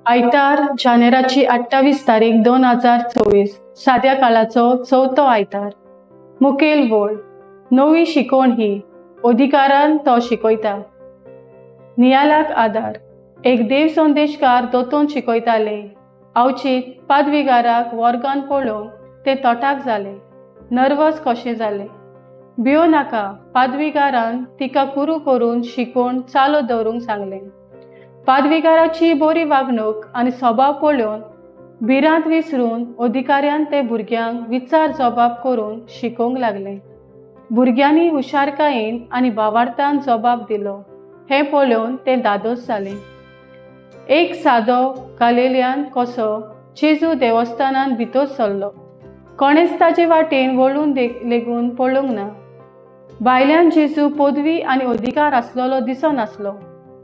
आयतार जानेराची 28 तारीख 2024, साद्या काळाचो चवथो आयतार. मुखेल वळ. नवी शिकवण ही अधिकारान तो शिकयता. नियालाक आदार. एक देव संदेशकार दोतोन शिकयताले. अवचीत पादविगाराक वर्गान पळोवन ते तटाक जाले, नर्वस कशें जाले. भियो नाका, पादविगारान तिका कुरू करून शिकोवन चालू दवरूंक सांगलें. पादविगाराची बरी वागणूक आनी स्वभाव पळोवन भिरांत विसरून अधिकाऱ्यान ते भुरग्यांक विचार जबाब करून शिकोवंक लागले. भुरग्यांनी हुशारकायेन आनी भावार्थान जबाब दिलो हें पळोवन तें धादोस जालें. एक सादो गालेल्यान कसो जेजू देवस्थानान भितर सरलो. कोणेच ताजे वाटेन वळून लेगून पळोवंक ना. भायल्यान जेजू पदवी आनी अधिकार आसलेलो दिसनासलो,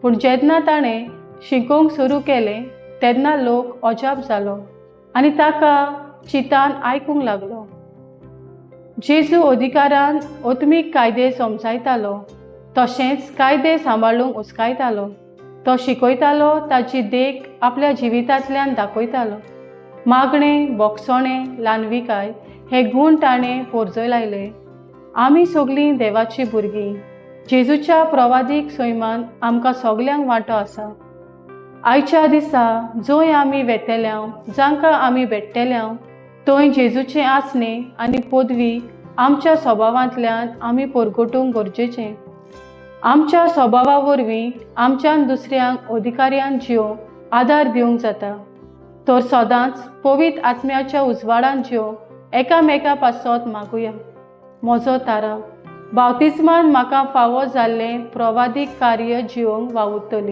पूण जेन्ना ताणें शिकोवंक सुरू केलें तेन्ना लोक अजाप जालो आनी ताका चितान आयकूंक लागलो. जेजू अधिकारान आत्मीक कायदे समजायतालो, तशेंच कायदे सांबाळूंक उस्कायतालो. तो शिकयतालो ताची देख आपल्या जिवितांतल्यान दाखयतालो. मागणें, बोगसणें, ल्हानविकाय हे गूण ताणें पोरजयलायले. आमी सगलीं देवाचीं भुरगीं. जेजूच्या प्रवादीक सैमान आमकां सगल्यांक वांटो आसा. आयच्या दिसा जंय आमी वेतेल्या, जांकां आमी भेट्टेल्या, थंय जेजूचें आसणें आनी पदवी आमच्या स्वभावांतल्यान आमी परगटूंक गरजेचें. आमच्या स्वभावा वरवीं आमच्यान दुसऱ्यांक अधिकाऱ्यान जियोंक आदार दिवंक जाता. तर सदांच पवित्र आत्म्याच्या उजवाडान जियोंक एकामेका पासत मागुया. म्हजो तारा बावतिज्मान म्हाका फावो जाल्लें प्रवादीक कार्य जियोंक वावुरतली.